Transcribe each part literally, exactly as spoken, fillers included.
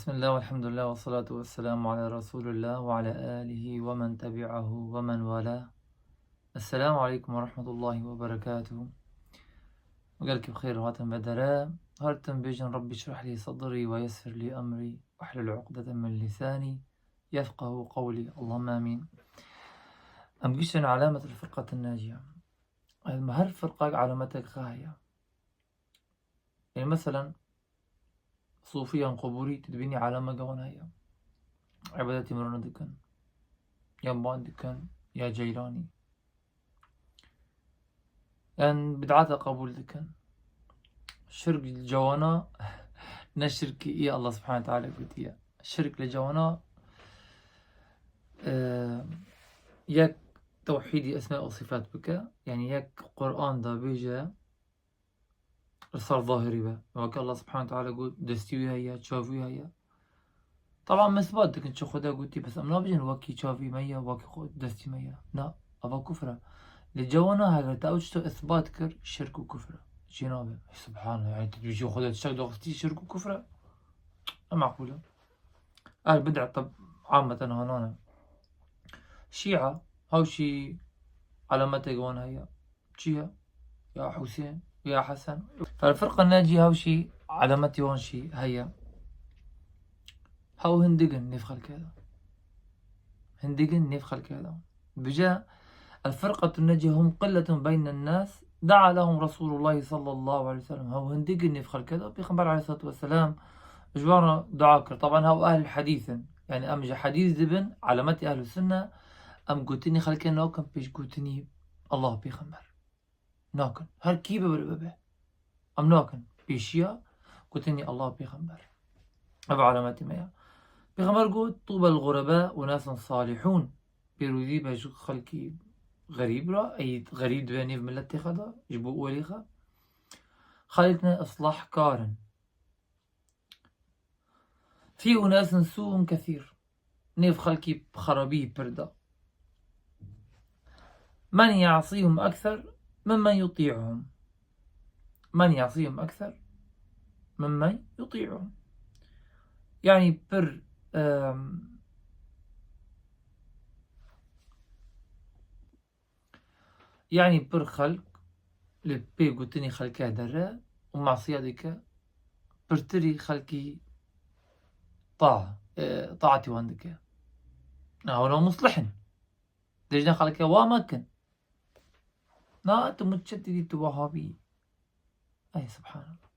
بسم الله والحمد لله والصلاة والسلام على رسول الله وعلى آله ومن تبعه ومن والاه. السلام عليكم ورحمة الله وبركاته. Gelkî bi xêr hatin ve dere. Her tim bêjin: رب اشرح لي صدري ويسر لي أمري واحلل عقدة من لساني يفقهوا قولي. اللهم آمين. Em giştin علامة الفرقة الناجية. Em her firqek alametek xwe heye. Ê, meselen, sûfiyan qubûrî, tu dibînî alameke wan heye. Îbadetî mirona dikin. Ya ban dikin, ya ceyranî. Yan bid'ata qebûl dikin. Şirk li cewana ne şirkî î Allah subhanahu teala gotiye. Şirk li cewana, e, yek tewhîdî esma û sifat bike. Yani yek Qur'an da bêje, li ser zahirî be. Weke Allah subhanahu teala got, destî wî heye, çavî wî heye. Taban em isbat dikin, çi Xweda gotî, bes em nabêjin wekî çavî me ye, wekî xwe destî me ye. Na, eva kufr e. Li cewana heger te ew tişto isbat kir, şirk û kufr e. Jê nabe. Subhanallah, yani tu dibêjî Xweda tiştek daxistî, şirk û kufr e. Ne meqûl e. Ehl bid'a tab-, ameten hanan e. Şî'a, hewşî alametek wan heye. Çi ye? Ya Husên, ya Hesen. Fel firqa nacî hewşî alametî wan şî heye. Hew hindik in nêv xelkê de. Hindik in nêv xelkê de. Bije, الفرقة الناجية هم قلة بين الناس دعا لهم رسول الله صلى الله عليه وسلم. Hew hindik in nêv xelkê de. Pêxember aleyhissalatu vesselam ji wan re dua kir. Taban hew ehl hadîs in. Yani em ji hadîs dibin, alametî ehl sünne, em gotinî xelkê nakin pêş gotinî Allah pêxember. Nakin. Her kî bibe bibe. Em nakin. Pêşiya gotinî Allah pêxember. Ev alametî me ya. Pêxember got, طوبى للغرباء أناس صالحون. Pêrozî be ji xelkî xerîb re, ey xerîb dibe nêv miletê xwe de, ji bo olê xwe. Xelk ne islahkar in. في أناس سوء كثير. Nêv xelkî xerabî pir da. من يعصيهم أكثر ممن يطيعهم. من يعصيهم أكثر ممن يطيعهم. Yani pir, em, Yani pir xelk li pê gotinî xelkê dere û masiya dike, pirtirî xelkî ta-, e, taetî wan dike. Na, hûn muslih in. Dêjne xelkê wa mekin. Na, tu muçetî dî, tu wehabî. Ey, subhanallah.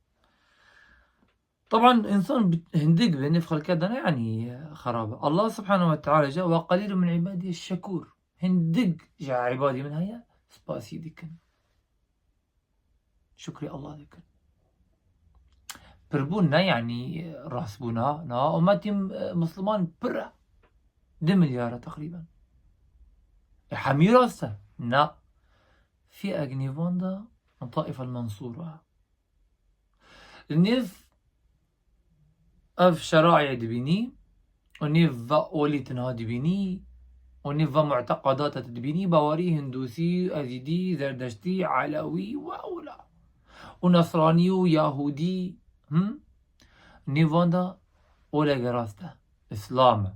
Taban, însan bi-, hindik be, nêv xelkê de ne, yanî, e, xerab e. Allah subhanahu ve teala jî, "وقليل من عبادي الشكور." Hindik ji îbadî min heye, spasî dikin. Şukrî Allah dikin. Pirbûn ne, yanî, e, rastbûn, ha? Na, ummetî, e, Misliman pir e. Du milyar e teqrîben. E, hemî rast e? Na. Fî ek nêvan de, Taifa el-Mensûre. Nêv ev şeraî dibînî û nêv ve olî tinha dibînî û nêv ve mu'teqedata dibînî, bawerî, hindûsî, ezîdî, zerdeştî, elewî we ewla û nesranî û yahûdî, him? Nêvan de oleke rast e. Îslam e.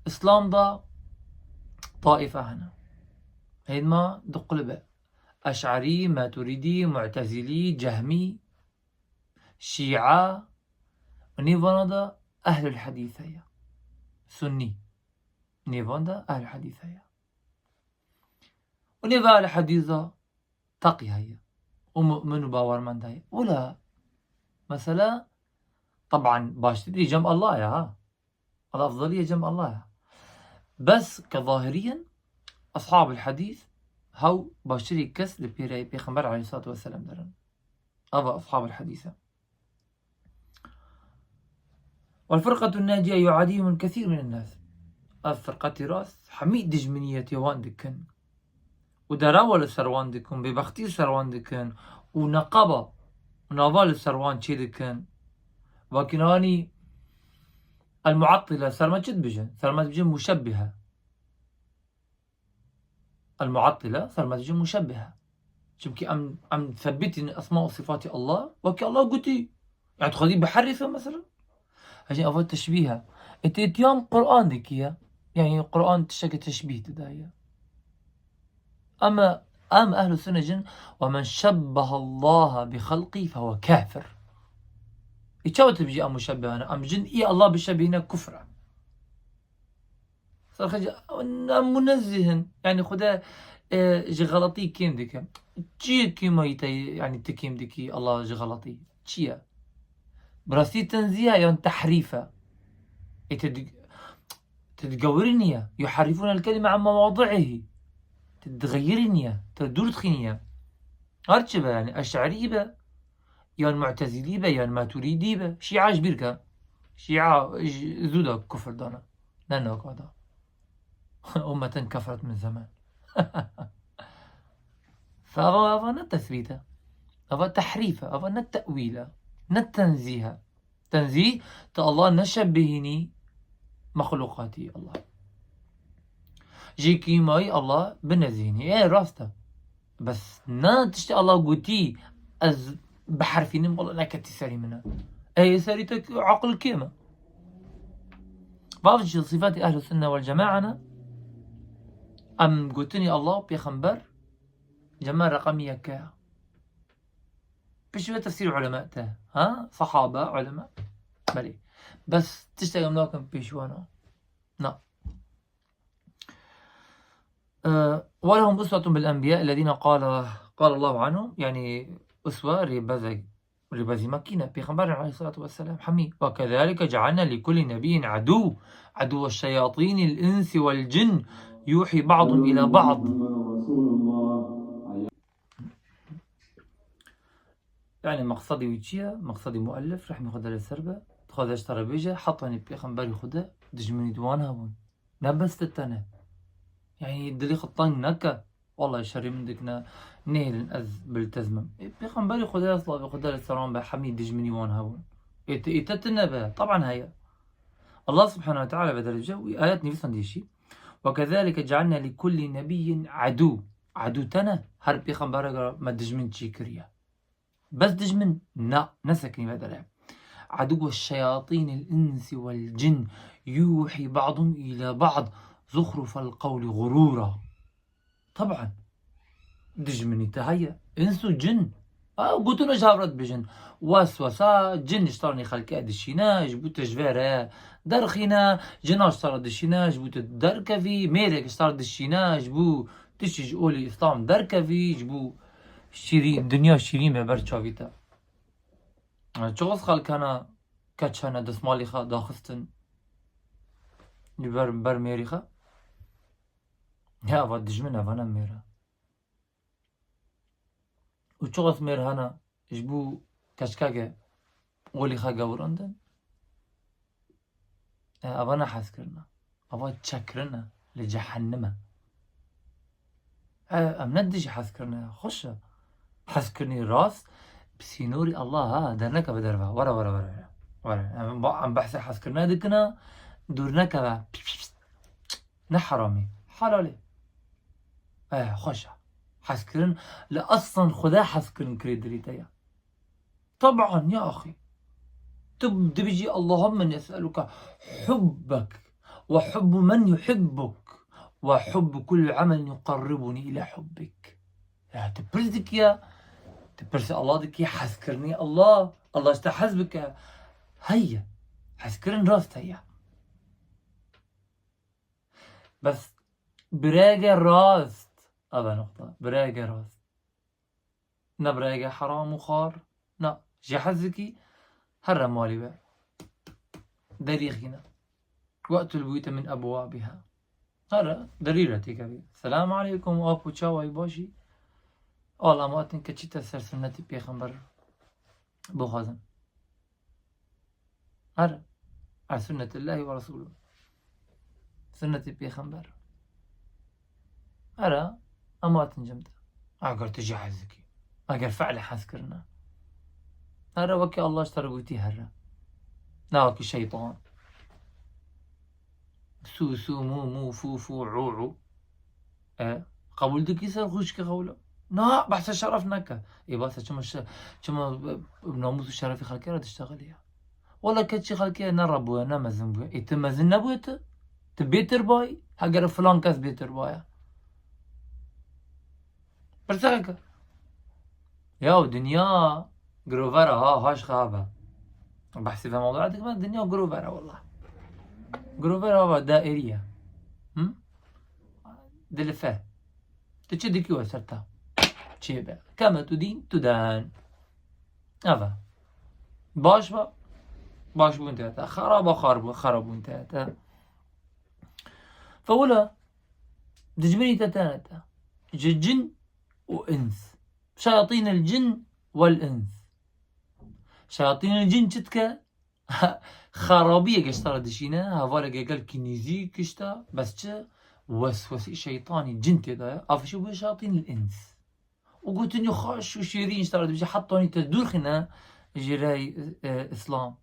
Îslam de taîfe hene. Hêdma du qulib e. Eş'erî, Maturîdî, Mu'tezilî, Cehmî, Şîa, û nêvana de Ehlul Hedîs heye. Sunnî. Nêvan de Ehlul Hedîs heye. Û nêva Ehlul Hedîs de teqî heye. Û mu'min û bawermend heye. Wila, mesela, teban baştirî cem Allah ya, ha. Al-efdaliyye cem Allah ya. Bes ke zahiriyen, ashabul hedîs, hew baştirî kes li pêreyê Pêxember aleyhissalatu vesselam derin. Ava ashabul hedîs e. والفرقة الناجية يعاديهم الكثير من الناس. Ev firqetî rast, hemî dijminiyetê wan dikin. Û derewa li ser wan dikin, bêbextî li ser wan dikin. Û neqaba, nava li ser wan çê dikin. Wekî nihanî el-mu'ettile, ser me çi dibêjin? Ser me dibêjin muşebbihe. El-mu'ettile, ser me dibêjin muşebbihe. Çimkî em, em dithebitînin esma û sifatî Allah, wekî Allah gotî. Yani tu xwedî biherîfe mesela. Hecî ava teşbîh e. Ê tê tu ya em Quran dikî ya. Yanî Quran tiştekî teşbîh didaye. Ama em ehlu sünne jin, "Ve men şebbehallaha bi halqî fehuve kafir." Ê çawa tu bijî em muşebbihan e? Em jin î Allah bişebihîne kufr e. Serxece, em munezzih in. Yanî Xuda, e, ji xeletî kêm dike. Çi ye kêmayî te, yanî tu kêm dikî Allah ji xeletî? Çi ye? Bi rastî tenzîh e yan tehrîf e? Ê te di-, te digewirînî ye. Yuharrifûne el kelime an mewadi'ihi. Te digeyirînî ye. Te dûr dixînî ye. Her çi be, yanî eş'erî be, yan mu'tezilî be, yan maturidî be. Şîa ji bîr ke. Şîa ji zû de kufir dane. Ne naka da. Ummeten keferet min zeman. Fe ava, ava ne tesbît e. Ava tehrîf e. Ava ne te'wîl e. Ne tenzîh e. Tenzîh, tu Allah neşebihînî mexlûqatî Allah. Ji kîmayî Allah binezînî. Ê, rast e. Bes na tiştê Allah gotî, ez biherfînim, wala neketî serî min e. Ê, serî te aqil kêm e. Bav ji sîfatê Ehlus Sunne vel Cema'a ne, em gotinî Allah û Pêxember, cema reqemî yeke. Piştî ve tefsîr ulema te. Ha? Sahabe, ulema. Belê. Bes tiştek em nakin pêş wan a. Na. Ee, "Ve lehum uswetun bil enbiya ellezîne qala, qala Allahu anhum." Yanî uswe rêbezek, rêbezî me kî ne? Pêxember aleyhissalatu vesselam. Hemî. "Ve kezalike cealne li kulli nebiyyin aduw, aduwwe şeyatînil insi vel cin, yuhî ba'dum ila ba'd." Yanî meqsedî wî çi ye? Meqsedî muellif, rehmê Xwedê li ser be, dixwaze ji te re bêje, heta nî pêxemberî Xwedê dijminî di wan hebûn. Ne bes ti tenê. Yanî dilê xwe teng neke. Wallahî şerî min dikine, nehêlin ez biltezmim. Ê, pêxemberî Xwedê, silavê Xwedê li ser wan be, hemî dijminî wan hebûn. Ê, te, ê, te tune be, teban heye. Allah subhanehu ve teala ve derece wî ayet nivîsandî jî. "Ve kezalike cealne li kulli nebiyyin aduw." Aduw tene, her pêxemberek re me dijmin çî kiriye. Bes dijmin? Na, nesekinî ve dere. "Aduwwe şeyatînil insi vel cin, yuhî ba'dum ila ba'd, zuhrufel qawli gurura." Teban. Dijminî te heye. Îns û cin. A, gotin ji hev re dibêjin. Weswesa, cin ji te re nî xelkê dişîne, ji bo te ji vê re derxîne, cina ji te re dişîne, ji bo te derkevî, mêrek ji te re dişîne, ji bo tiştî ji olî Îslam derkevî, ji bo şîrîn, dinya şîrîn be ber çavî te. Çiqas xelk hene, keç hene, destmalî xwe daxistin ji ber, ber mêrî xwe. Ya, eva dijmin e, eva ne mêr e. Û çiqas mêr hene ji bo keçkeke olî xwe gewirandin. E, eva ne hezkirin e. Eva çekirin e. Li cehennim e. E, em ne dijî hezkirinê, xweş e. Hezkirinî rast, bi sînorî Allah ha, dernekeve derve. Were, were, were, were. Were. Em, ba-, em behsê hezkirinê dikine, dûr nekeve. Pişt, pişt, pişt. Ne heramî. Helalî. E, xweş e. Hezkirin, li eslan Xuda hezkirin kirê dilî te ye. Teban ya axî. Tu dibêjî, "Allahümme nes'eluke hubbek ve hubbu men yuhibbuk ve hubbu kulli amelin yuqarribuni ila hubbik." Ya tu pirs dikî ya. Tu pirsê Allah dikî, hezkirinî Allah. Allah ji te hez bike. Heye. Hezkirin rast heye. Bes birege rast. Eve noqta. Birege rast. Ne birege heram û xar. Na. Ji hez dikî here malî we. Derî xîne. We'tul buyute min ebwabiha. Here derî re têkevî. Selamu aleykum, ap û çawayî başî? Al em hatin keçî te ser sunnetî pêxember bixwazin. Here. An sunnetillahi ve Resulü. Sunnetî pêxember. Here, em hatin cem te. Eger tu jî hez dikî. Eger fe'lê hez kirine. Here wekî Allah ji te re gotî here. Ne wekî şeytan. Su, su, mu, mu, fu, fu, u, u. E, qebûl dikî ser xwişkê xewla? Na, behsa şeref neke. Ê, behsa çima şe-, çima, e, namûs û şerefê xelkê re diştexilî ya? Wala keçî xelkê ne rebûye, ne mezin bûye. Ê tu mezin nebûye tu? Tu bêtir bayî? Heger filan kes bêtir baya. Pirseke. Ya dinya girover e ha, haş xabe. Behsî ve mewdua dikim, dinya girover e wala. Girover e ha, dairî ye. Hı? Dilife. Tu çi dikî we ser te çêbe. Keme tu dîn, tu den. Eve. Baş be. Baş bûn te te. Xeraba xar bû, xerab bûn te te. Fewla. Dijminî te tene te. Ji cin û ins. Şayatîn el cin wel ins. Şayatîn el cin çi dike? Xerabiyeke ji te re dişîne, hevaleke gelkî nîzîk ji te, bes çi? Weswesî şeytanî cin tê de ye. Ev jî bûye şayatîn el ins. Û gotinî xweş û şêrîn ji te re dibêje, heta nî te dûr xîne ji rêyê, e, Îslam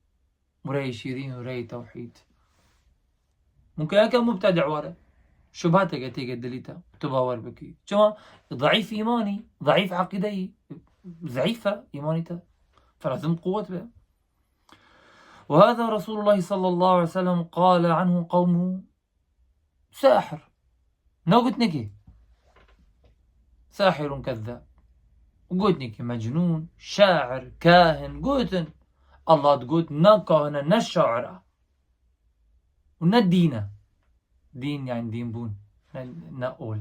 û rêyê şêrîn û rêyê tewhîd. Mumkin heke mubtedî were. Şubheteke têke dilî te. Tu bawer bikî. Çima? Zeîf îmanî, zeîf eqîdeyî, zeîf e îmanî te. Felazim quwet be. وهذا رسول الله صلى الله عليه وسلم قال عنه قومه ساحر. Na gotinekî. Sahirun kezzab. Gotinekî mecnûn, şair, kahin, gotin. Allah digot, ne kahine, ne şair e. Û ne dîn e. Dîn, yani dînbûn. Ne, ne ol.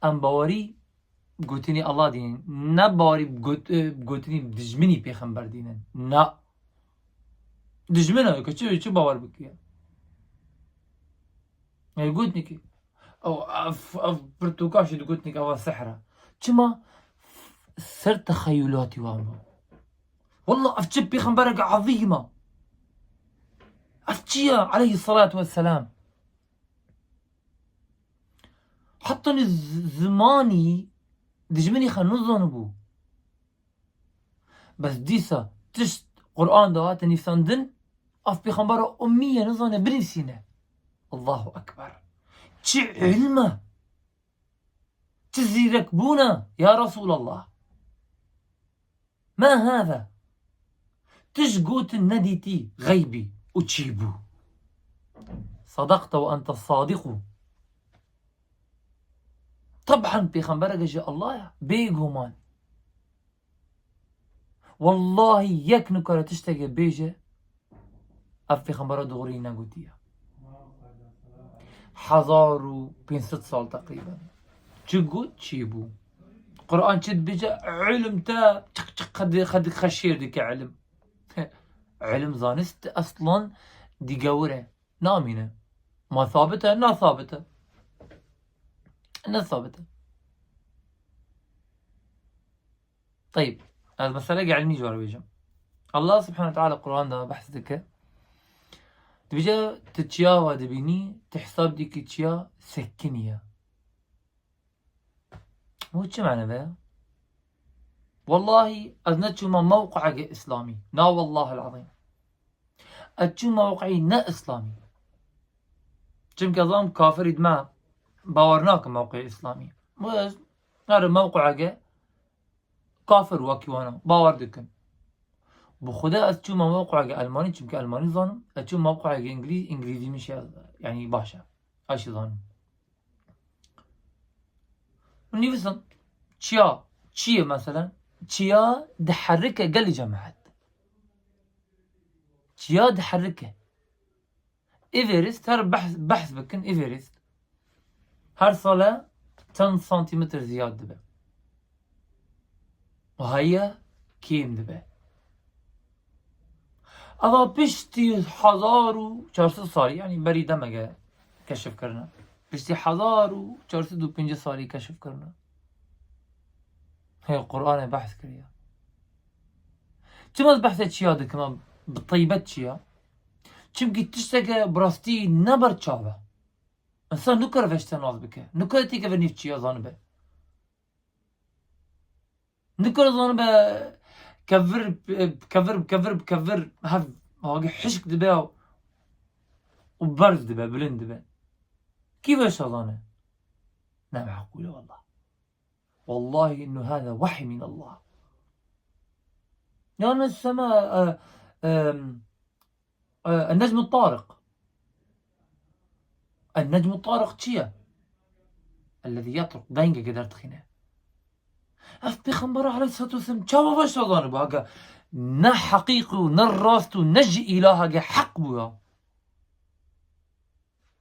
Em bawerî gotinî Allah dînin. Ne bawerî got-, e, gotinî dijminî pêxember dînin. Na. Dijmin e, ke çi, çi bawer bikiye? E, gotinî ki. Ew, ev, ev pirtûka jî digotinî ki eva sihr e. Çima? Ser texeyulatî wan bû. Wallah, ev çi pêxembereke ezîm e. Ev çi ye? Aleyhissalatu vesselam. Heta nî z-, zimanî dijminî xwe nizanibû. Bes dîsa tişt Quran de hate nivîsandin, ev pêxembera ummî ye, nizane binivîsîne. Allahu Ekber. Çi ilm e! Çi zîrek bûne, ya Resulallah! Ma hâzâ? Tu ji gotin nedîtî xeybî û çîbû. Sadaqte ve ente sadiqû. Teb'en pêxembereke ji Allah ya, bêguman. Wallahî yek nikare tiştekê bêje, ev pêxembera doğruyî negotiye. Hezar û pênc sed sal teqrîben. Çi got, çi bû. Quran çi dibêje, ilim te çiq çiq qedî, qedî xeşêr dike ilim. Ilim zanist eslan digewir e. Namîne. Ma sabit e, na sabit e. Ne sabit e. Teyb, ez meseleke ilmî ji we re bêjim. Allah Subhanahu Teala Quran de behs dike. Dibêje, tu çiya ve dibînî, tu hesab dikî çiya sekinî ye. Bu çi mane be? Wallahî ez neçûma mewqeeke îslamî. Na wallahil azîm. Ez çûma mewqeyî ne îslamî. Çimkî ez zanim kafirî dime bawer nakim mewqeyê îslamî. Bu ez herim mewqeeke kafir wekî wana bawer dikim. Bi Xuda ez çûma mewqeeke elmanî, çimkî elmanî zanim. Ez çûma mewqeeke îngilîz, îngilîzî min şe, yanî baş e. Ez jî zanim. Nivîsin, çiya, çi ye meselen? Çiya diherike gelî cemaet. Çiya diherike. Everest, her behs, behs bikin, Everest. Her sale çend santimetre ziyad dibe. Heye kêm dibe. Eva piştî hezar û çar sed salî, yanî berî demeke keşif kirine. Piştî hezar û çar sed û pêncî salî keşif kirine. Hey, Qur'anê behs kiriye. Çima ez behsê çiya dikim, em bi teybet çiya? Çimkî tişteke bi rastî ne ber çav e. Însan nikare veşte nas bike. Nikare têkeve nîv çiya zanibe. Nikare zanibe kevir, kevir, kevir, kevir, hev, hagi hişk dibe û berz dibe, bilind dibe. Kî veşa zane? Ne meqûl e wallah. Wallahi innu hâzâ wehy min Allah. Yan sema, e, e, e, النجم الطارق. النجم الطارق çi ye? الذي يطرق, dengeke derdixîne. Ev Pêxembera aleyhissalatu vesselam çawa veşa zanibû? Heke ne heqîq û ne rast û ne ji îlaheke heq bû ya.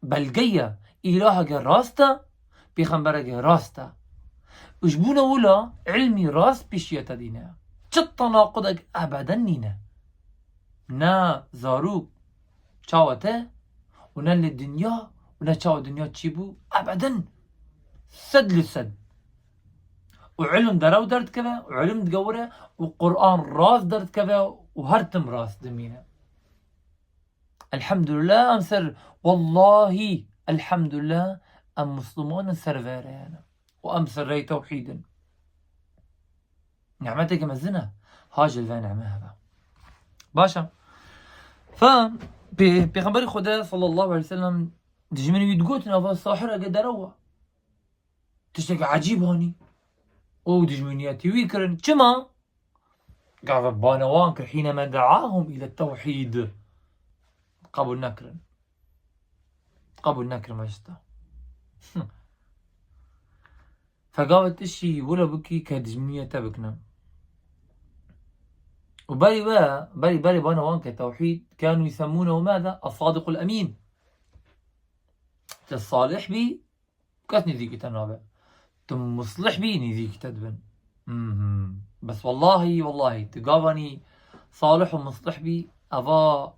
Belge ye, îlaheke rast e, pêxembereke rast e. Û ji bo ne wila ilmî rast pêşiya te dîne. Çi tenaqudek ebeden nîne. Ne zarok çawa te û ne li dinya û ne çawa dinya çêbû ebeden. Sed li sed. Û ilm derew derdikeve û ilm digewire û Quran rast derdikeve û her tim rast dimîne. Elhamdülillah, em ser, wellahî, elhamdülillah, em Musliman in, ser vê rêyê ne. Û em ser rêyê tewhîd in. Nimeteke mezin e. Ha ji li vê nime hebe. Baş e. Fe, pê-, Pêxemberê Xwedê sallallahu aleyhi ve sellem dijminê wî digotin, ava sahireke derew e. Tiştekî ecîb hanî. Û dijminiyetî wî kirin. Çima? Gava bana wan kir, حينما دعاهم إلى التوحيد. Qebûl nekirin. Qebûl nekirin, majesta. Fe gava tiştî wilo bikî ke dijminiye te bikine. Û berî we, berî, berî bana wan ke tewhîd, كانوا يسمونه ماذا؟ الصادق الأمين. Te salih bî, kes nêzîkî te nabe. Tu muslih bî, nêzîkî te dibin. Mhm. Bes wellahî, wellahî, tu gavanî salih û muslih bî, eva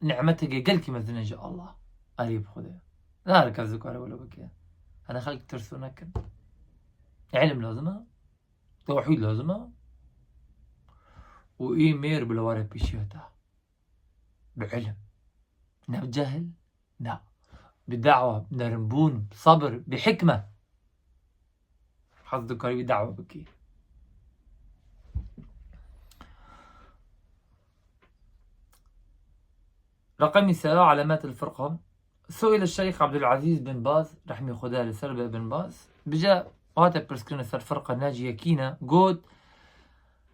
nimeteke gelkî mezin e ji Allah. Erê bi Xwedê. Ne her kes dikare wilo bike. Hene xelk tirso nekin. Îlim lazim e. Tewhîd lazim e. Û î mêr bi li were pêşiya te. Bi îlim. Ne bi cehil. Na. Bi da'wa, bi nerimbûn, bi sebir, bi hikme. Hez dikarî wî da'wa bikî. رقم سبعة، علامات الفرقة. سئل الشيخ عبد العزيز بن باز، rehmî Xwedê li ser be, Bin Baz. Bije, hate pirskirin ser firqa naciye kî ne, got,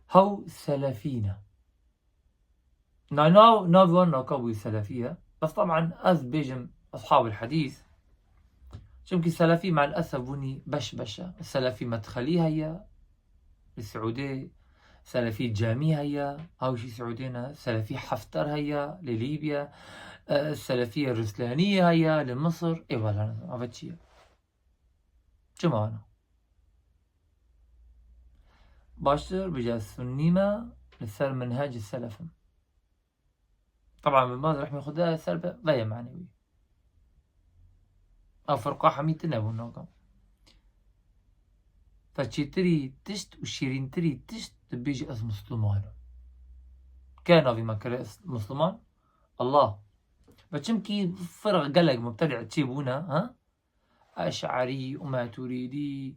hew selefî ne. Naynav, nav wan naka bûyî selefî ye. Bes teban ez bêjim eshabul hedîs. Çimkî selefî me'l esef bûnî beş beş e. Selefî medxelî heye, li Siûdê, selefî camî heye, hawşî Siûdê ne, selefî hefter heye, li Lîbya, e, selefî Ruslanî heye, li Misir, ê wela ne, ava çi ye? Çima ne? Baştir bije sunnî me, li ser minhecî selef im. Teban Bin Baz rehmê Xwedê ser be, veye manewî. Ev firqa hemî tune bûn naka. Fe çêtirî tişt û şîrîntirî tişt dibêjî ez Musliman im. Kê navî me kire is-, Musliman? Allah. Ve çimkî firq gelek mubtedî çêbûne, ha? Eş'arî û Maturîdî,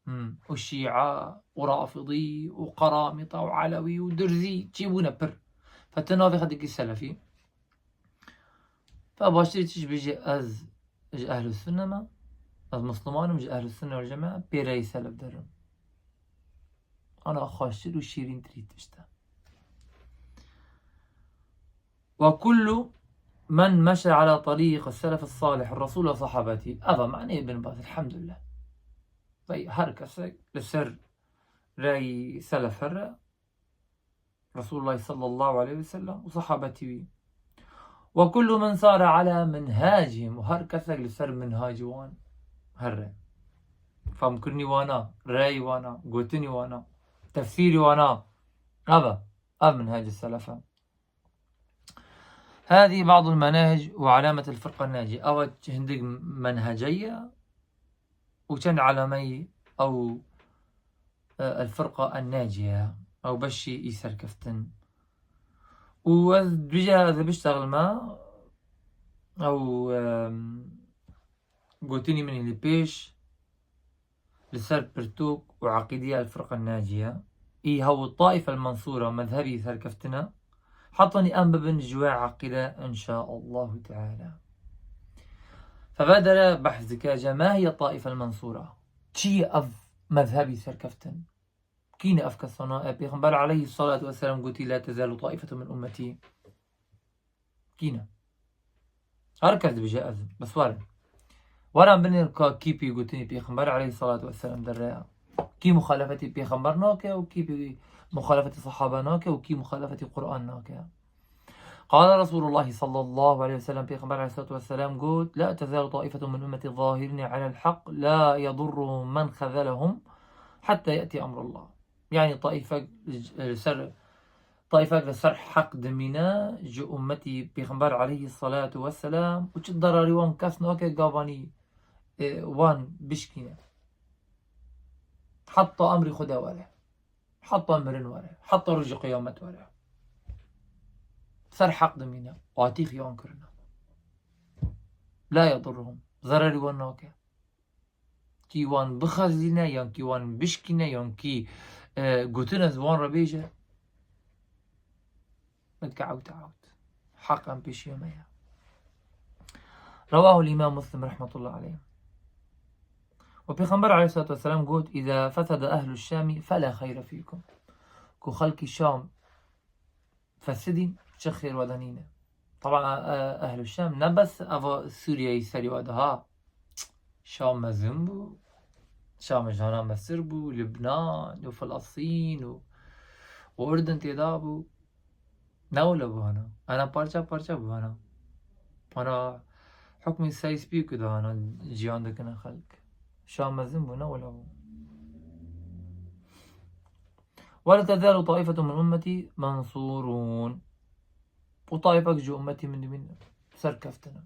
hmm, û Şîa û Rafidî û Qeramîta û Elewî û Dirzî çêbûne pir. Fe tu navê xwe dikî selefî. Fe baştirî tu ji bêjî ez ji ehlus sunne me, ez Musliman im, ji ehlus sunne wal cemae, pê reyê selef derim. Ana xweştir û şîrîntirî tişt e. وكل من مشى على طريق السلف الصالح الرسول وصحابته. Eva manê Bin Baz, elhamdülillah. Vey her kesek li ser reyî selef here, Resulullah sallallahu aleyhi ve sellem û sahabetî wî. وكل من سار على منهاجهم, û her kesek li ser minhacî wan here. Femkirinî wana, reyî wana, gotinî wana, tefsîrî wana. Eva, ev minhacî selef e. هذه بعض المناهج وعلامة الفرقة الناجية. Ava hindik menhece ye û çend alameyî ew, e, الفرقة الناجية, ew beşî î serkeftin. Û ez dûje ez ê biştexilme ew, e, gotinî min ê li pêş, li ser pirtûk û eqîdiya el-Firqa Naciye, î hew Taîfe el-Mensûre, mezhebî serkeftine, hetanî em bibin ji wê eqîde, inşaallahu teala. Fe vê derê behs dike, ce ma hiye Taîfe el-Mensûre? Çi ye ev mezhebî serkeftin? Kî ne ev kesana? E, Pêxember aleyhissalatu vesselam gotî, "La tezalu taifetun min ummeti." Kî ne? Her kes dibêje ez im. Bes werin. Werin binêrin ka kî pê gotinî Pêxember aleyhissalatu vesselam derre ya. Kî muxalefetî Pêxember nake û kî pê muxalefetî sehaba nake û kî muxalefetî Qur'an nake. قال رسول الله صلى الله عليه وسلم، Pêxember aleyhissalatu vesselam got, "La tezalu taifetun min ummeti zahirine alel haq, la yedurruhum men xezalehum hatta ye'ti emrullah." Yani taifek, e, ser, taifek li ser heq dimîne ji ummetî Pêxember aleyhissalatu vesselam û çi derarî wan kes nake gavanî, e, wan bişkîne. Heta emrî Xwedê were. Heta mirin were. Heta rojê qiyamet were. Ser heq dimîne. Atî xiyan kirine. La yedurruhum. Zererî wan nake. Kî wan bixezîne, yan kî wan bişkîne, yan kî, e, gotin ez wan re bêje. Min dike ewt ewt. Heq em pêşiya me ye. Rewahu l-Îmam Muslim rahmetullah aleyh. Û Pêxember aleyhissalatu vesselam got, "Îza fesede ehlu Şamî fela xeyre fîkum." Ku xelkî Şam fesidîn, çi xêr we de nîne. Taban, e, e, ehlu Şam ne bes eva Sûriyeyê serî we de ha. Şam mezin bû. Şam jana Mesir bû, Lubnan û Filistîn û, û Urdun tê de bû. Ne wilo bû hana. Ana parça parça bû hana. Ana hukmî sey spî ku da hana ciyan dikine xelk. Şam mezin bû, ne wilo bû. "Ve le tezalu taifetun min ummeti mensurun." Û taifek ji ummetî min dimîn serkeftin in.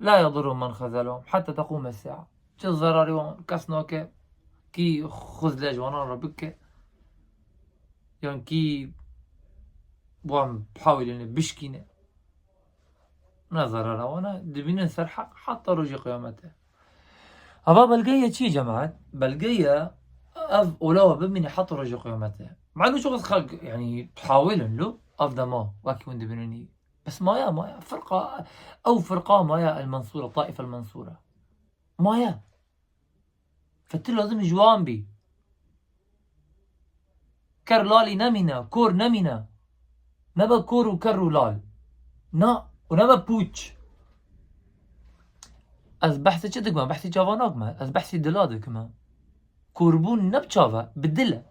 "La yedurru men xezalahum hatta tequme sa'a." Çi zerarî wan kes nake, kî xuzle ji wanan re bike, yan kî wan bihawîlîne bişkîne. Ne zerara wan e, dimînin ser heq heta rojê qiyametê. Eva belge ye çi cemaet? Belge ye ev ola we bimîne heta rojê qiyametê. Malûm çok az xelk, yani, hawilin lo, ev dema, wekî hûn dibînin. Bes maya, maya, firqa, ew firqa maya el-Mensûre, Taif el-Mensûre. Maya. Fe tu lazim ji wan bî. Ker lalî nemîne, kor nemîne. Nebe kor û ker û lal. Na, û nebe pûç. Ez behsê çi dikim? Behsê çava nakim. Ez behsê dila dikim. Korbûn ne bi çav e, bi dil e.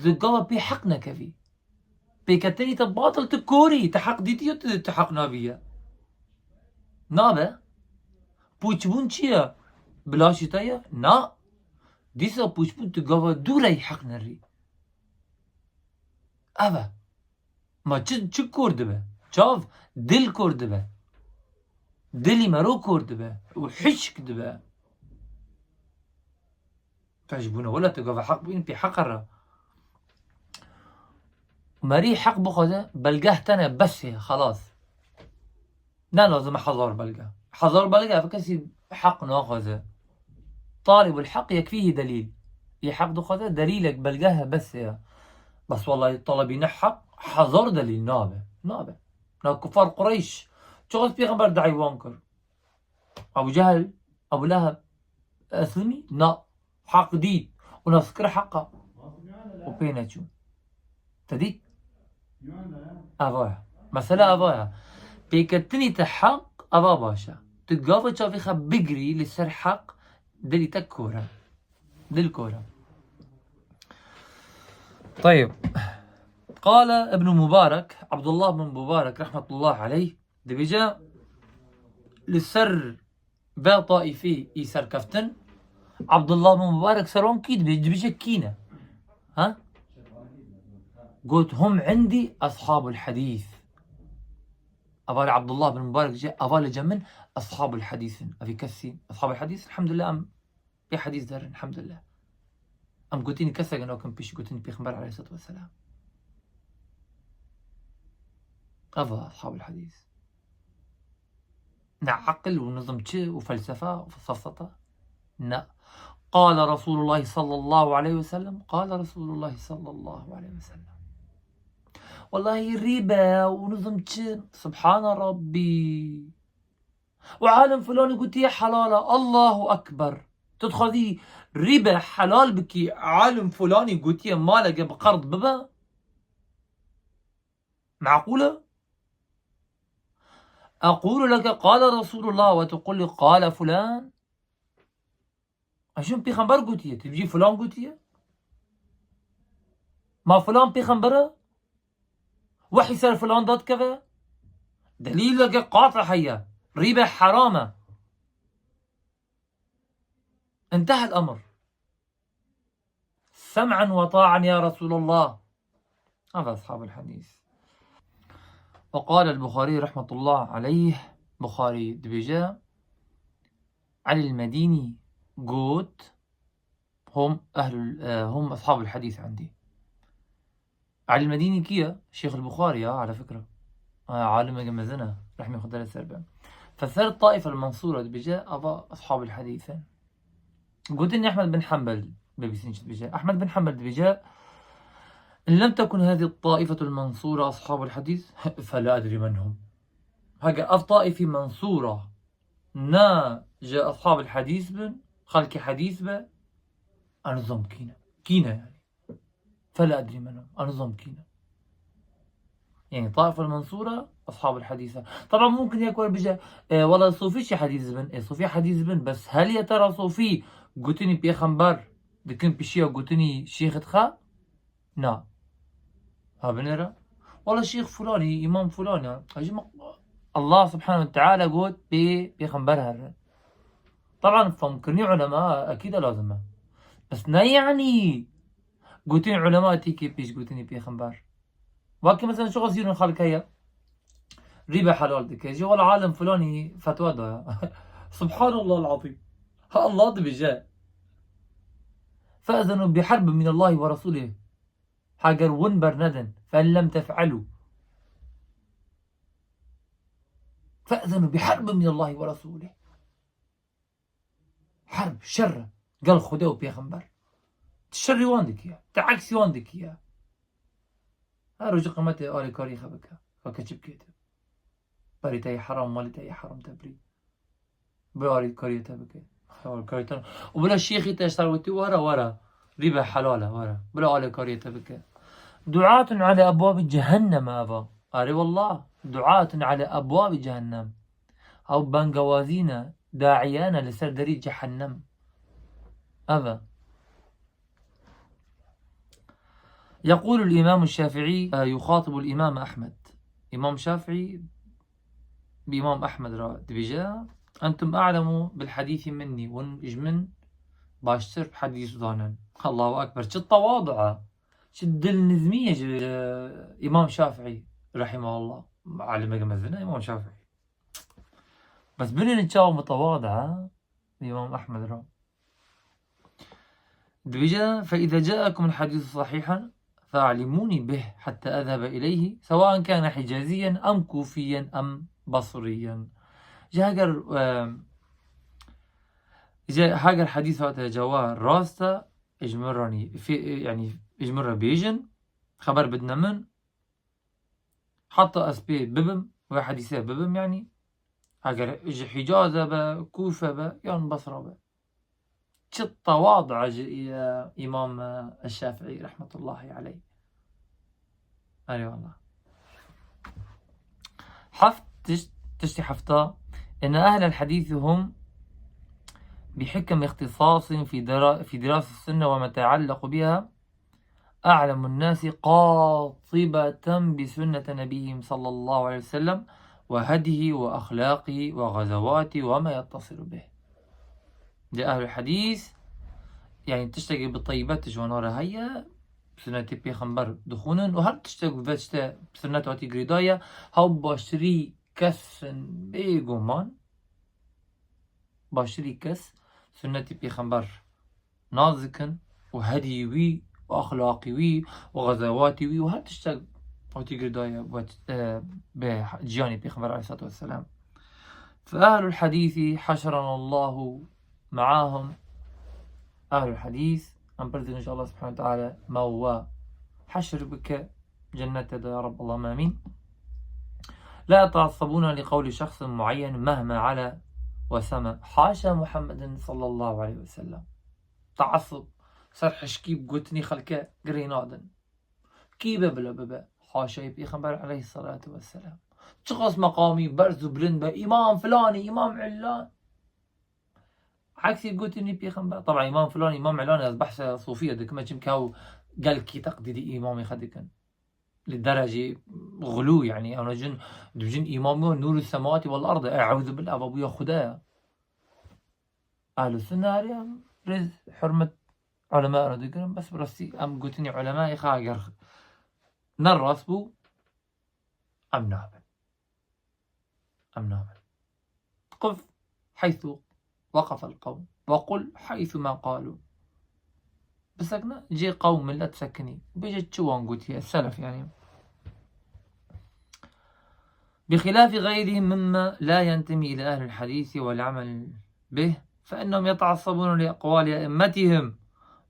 Di gava pê heq nekevî. Pêketinî te batil, tu korî, tu heq dîtî ya tu, tu heq navî ye. Nabe. Pûçbûn çi ye? Bi laşê te ye? Na. Dîsa pûçbûn tu gava dû re yî heq nerî. Ev e. Ma çi, çi kor dibe? Çav, dil kor dibe. Dilî mero kor dibe. Û hişk dibe. Te ji bûne wela tu gava heq bûn pê heqa re. Merî heq bixwaze, belgeh tene bes heye, xelas. Ne lazim e hezar belge. Hezar belge ev kesî heq naxwaze. Talibul heq yekfîhî delîl. Yê heq dixwaze delîlek, belgeh bes heye. Bes wellahî talebîne heq hezar delîl nabe. Nabe. Na kufar Qureyş. Çiqas pêxember dayî wan kir. Ebu Cehil, Ebu Leheb, Eslimî, na, heq dît û nas kir heqa û pê neçû. Te dît? Eva ye. Mesela eva ye. Pêketinî te heq, eva baş e. Tu gava çavê xwe bigirî li ser heq, dilî te kor e. Dil kor e. Tayyib. Qale Ibn Mubarek, Abdullah bin Mubarek rahmetullah aleyh, dibêje, li ser vê taîfî î serkeftin, Abdullah bin Mubarek ser wan kî dibê-, dibêje kî ne? Ha? Got, "Hum indî ashabul hadîs." Eva li Abdullah bin Mubarek dibêje, "Eva li cem min ashabul hadîs in." Evî kesî, ashabul hadîs, elhamdülillah, em Pê hedîs derin, elhamdülillah. Em gotinî kesek nakin pêşî gotinî Pêxember aleyhissalatu vesselam. Eva ashabul hedîs. Ne aqil û nizam çi û felsefa û safsata. Ne. Qale Resulullah sallallahu aleyhi ve sellem. Qale Resulullah sallallahu aleyhi ve sellem. Wellahî rîbe û nizam çi. Subhane Rabbi. Û alim filanî gotiye helal e. Allahu Ekber. Tu dixwazî rîbe helal bikî, alim fulanî gotiye maleke bi qerd bibe? Meqûl e? Eqûlu leke qale Resûlullah ve tu qul lî qale fulan. Eşin pêxember gotiye, tu dibêjî filan gotiye? Ma filan pêxember e? Wehî ser filan dadikeve? Delîleke qatî heye. Rîbe heram e. انتهى الأمر. سمعا وطاعا يا رسول الله. هذا أصحاب الحديث. وقال البخاري رحمة الله عليه، Buxarî dibêje, Elî Medînî got, هم أهل ال-، هم أصحاب الحديث عندي. Elî Medînî kî ye? Şêx el-Buxarî ya, ala fikre. Ha, alimeke mezin e. Rehmê Xwedê li ser be. Feser Taif el-Mensûre dibêje, ava Ashabul Hadîs e. Gotin Ehmed bin Hanbel, bibîstin çi dibêje. Ehmed bin Hanbel dibêje, إن لم تكن هذه الطائفة المنصورة أصحاب الحديث فلا أدري من هم. Heke ev taifî mensûra ne ji Ashabul Hadîs bin, xelkê hedîs be, ez nizam kî ne. Kî ne yani. فلا أدري من هم. Ez nizam kî ne. Yani Taif el-Mensûre, Ashabul Hadîs e. Taban mumkin yek were bije, e, wela Sofî çi hedîs bin? E, Sofî hedîs bin, bes hel ya tera Sofî gotinî pêxember dikin pişiya gotinî şêxit xwe? Na. Ha binêre. Wela şêx fulanî, îmam fulanî, ha. Hacî ma-, Allah subhanehu ve teala got pê pêxember here. Taban fehmkirinî ulema ekîd e lazim e. Bes ne yani gotinî ulema têkê pêş gotinî pêxember. Wekî mesela çiqas zîrûn xelk heye. Rîbe helal dike. Jî wela alim filanî fetwa da. Subhanallah el-azîm. Ha Allah dibêje. فأذنوا بحرب من الله ورسوله. Heger win bernedin. فإن لم تفعلوا. فأذنوا بحرب من الله ورسوله. Herb, şer, gel Xwedê û Pêxember. Tu şerî wan dikiye, tu eksî wan dikiye. Her rojê qiyametê alîkarî xwe bike. Weke çi bikê tu? Perê te yê heram, malê te yê heram te birî. Bila alîkariyê te bike. Alîkarî te. Û bila şêxî te ji ser wetî were, were. Rîbe helal e, were. Bila alîkariyê te bike. دعاة على أبواب جهنم ava. Arê wallah. دعاة على أبواب جهنم. Ew bangewazî ne, daîyan e li ser derî cehennem. Ev e. يقول الإمام الشافعي، آه، يخاطب الإمام أحمد. Îmam Şafîî bi Îmam Ehmed re dibêje, أنتم أعلم بالحديث مني. Hûn ji min baştir hedîs zanin. Allahu Ekber. Çi tewadu e. Çi dilnizmî ye ji, e, Îmam Şafîî rahimehullah. Alimeke mezin e Îmam Şafîî. Bes binêrin çawa mitewadi e, Îmam Ehmed re. Dibêje, فإذا جاءكم الحديث صحيحا فأعلموني به حتى أذهب إليه سواء كان حجازيا أم كوفيا أم بصريا. Ji heger, e, ji heger hedîs hate cewa rast e, ji min re nî-, fê-, yani ji min re bêjin, xeber bidine min, Heta ez pê bibim, wê hedîsê bibim, yanî, eger ji Hicaz e be, Kûfe be, yan Basra be. Çi tewadu ji, e, Îmam, e, Şafîî rahmetullahi aleyh. Erê wallah. Heft, tişt-, tiştê hefta, إن أهل الحديث هم بحكم اختصاص في درا-، في دراسة السنة وما يتعلق بها أعلم الناس قاطبة بسنة نبيهم صلى الله عليه وسلم وهديه وأخلاقه وغزواته وما يتصل به. Di ehlul hedîs, yani tiştekî bi teybet ji wan re heye, sunnetê pêxember dixwînin û her tiştek ve tişte sunnet hatî girêdaye, hew baştirî kes in bêguman, baştirî kes sunnetê pêxember nas dikin û hedî wî û exlaqî wî û xezewatî wî û her tiştek hatî girdaye bi, e, bi ciyanê Pêxember aleyhissalatu vesselam. فأهل الحديث حشرنا الله معهم. Ehlul hedîs, em pirs dikin ji Allah subhanahu ve teala me û we heşr bike cennete de ya Rab, Allahümme amîn. لا يتعصبون لقول شخص معين مهما علا وسمى. حاشا محمد صلى الله عليه وسلم. Teassub, serhişkî bi gotinî xelke girê nadin. Kî be bila bibe, haşayê Pêxember aleyhissalatu vesselam. Çiqas meqamî berz û bilind be, îmam filanî, îmam illan. Eksî gotinî Pêxember. Taban îmam filanî, îmam illanî ez behsa sofiye dikim, çimkî ew gelkî teqdîdî îmamê xwe dikin. Li derecê xulû, yanî, ew jin, dibijin îmam o, nûrü semawati vel ard, e, euzu billah, eva bûya Xuda ye. Ehlü Sunne herî em rêz, hurmet ulema re digirin, bes bi rastî em gotinî ulemayê xwe eger ne rast bû, em nabin. Em nabin. Qif heythu weqefel qewm. Ve qul heythu ma qalu. Bisekine cê qewm, millet sekinî. Bêje çi wan gotiye, selef yanî. بخلاف غيرهم مما لا ينتمي إلى أهل الحديث والعمل به، فإنهم يتعصبون لأقوال أئمتهم،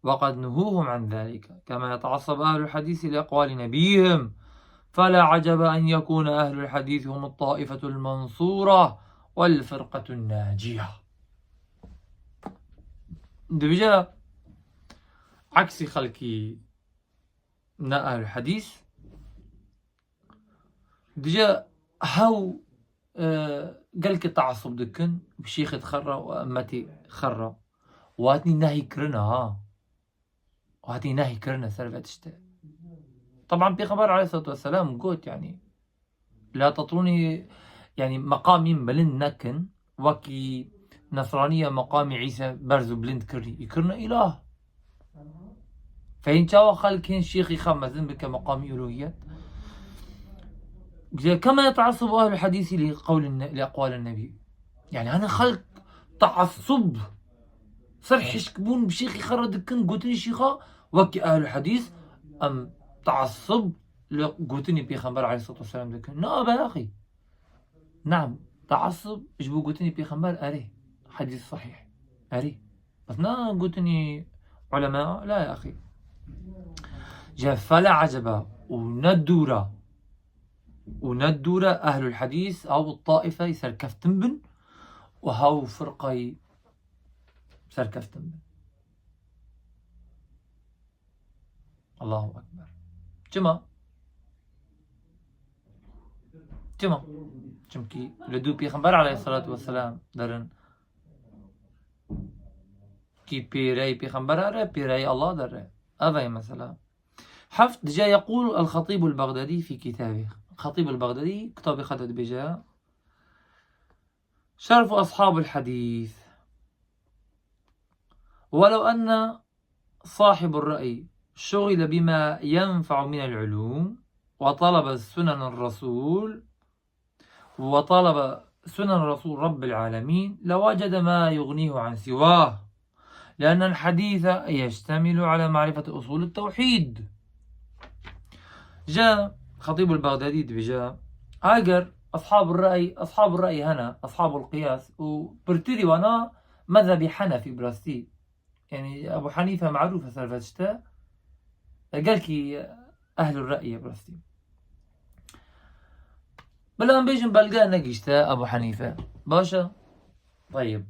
وقد نهوهم عن ذلك، كما يتعصب أهل الحديث لأقوال نبيهم، فلا عجب أن يكون أهل الحديث هم الطائفة المنصورة والفرقة الناجية. Dibêje, eksî xelkî ne ehl hadîs, dibêje hew, e, gelkî teassub dikin bi şêxê xwe re û emmetê xwe re. Û hatî nehyî kirine, ha. Û hatî nehyî kirine ser vê tiştê. Taban Pêxember aleyhissalatu vesselam got, yanî, "La tetrûnî", yanî meqamî bilind nekin, wekî Nesraniya meqamî Îsa berz û bilind kirî. Î kirine îlah. Fehîm çawa xelk hên şêxî xwe mezin bike meqamî uluhiyet? Kema yeteassabu ehlul hadîsî li qewlin ne-, li eqwalin nebî. Yanî hene xelk teassub, serhişkbûn bi şêxî xwe re dikin, gotinî şêxa, wekî ehlul hadîs, em teassub li gotinî Pêxember aleyhissalatu vesselam dikin. Na be axî. Naam, teassub ji bo gotinî Pêxember erê. Hadîs sahîh. Erê. Bes na gotinî ulema, la ya axî. Ji fela eceba û ne dûra. Û ne dûra ehlul hadîs, ew taîfeyê serkeftin bin û hew firqayî serkeftin bin. Allahu Ekber. Çima? Çima? Çimkî li dû Pêxember aleyhissalatu vesselam derin. Kî pêreyê Pêxember re, pêreyê Allah dere. Ev e mesela. Heft, dije yeqûl el-Xetîbul Bexdadî fî kitâbih. Xetîbul Bexdadî kitabê xwe de dibêje. Şerfu ashabul hadîs. Welew enne sahibur re'y şuxile bima yenfe'u minel ulûm ve talebe sunener Resûl ve talebe sunen Resûl Rabbil alemîn lewecede ma yugnîhu an siwah. Liennel hadîse yeştemilu ala marifeti usûlit tewhîd. Ji Xetîbul Bexdadî dibêje, eger ashabul re'y, ashabul re'y hene, ashabul qiyas û pirtirî wana mezhebî Henefî bi rastî. Yanî Ebu Henîfe merûf e ser vê tişte. E, gelkî ehlul re'y ye bi rastî. Bila em bêjin belge negihîşte Ebu Henîfe. Baş e? Teyib.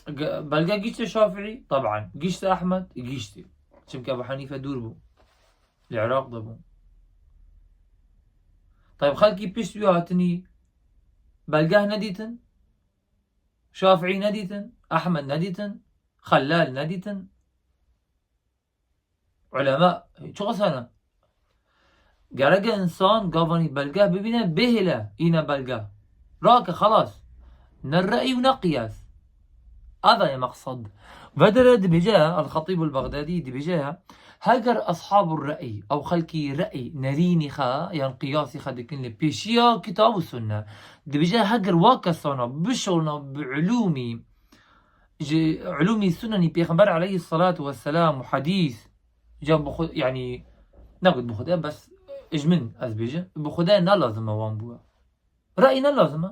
Ge-, belge gihîşte Şafîî? Taban. Gihîşte Ehmed? Gihîşte. Çimkî Ebu Henîfe dûr bû. Li Iraq de bû. Teyib, xelkî pişt wî hatinî belgeh nedîtin? Şafîî nedîtin, Ehmed nedîtin, Xellal nedîtin. Ulema, çiqas hene. Gerek e însan gavanî belgeh bibîne, bihêle, îne belgeh. Rake, xelas. Ne re'y û ne qiyas. Eva ye meqsed. Vedere dibêje, El-Xetîbul Bexdadî dibêje, heger ashabul re'y, ew xelkî re'y, nerînî xe, yan qiyasî xe dikin li pêşiya kitab û sunne. Dibêje, heger wa kesana bişona bi ulûmî, ji ulûmî sunenî Pêxember aleyhissalatu vesselam û hadîs, ca bi xwe, yanî, negot bi xwe de, bes ji min ez bêjim, bi xwe de ne lazim e wan bûye. Re'y ne lazim e.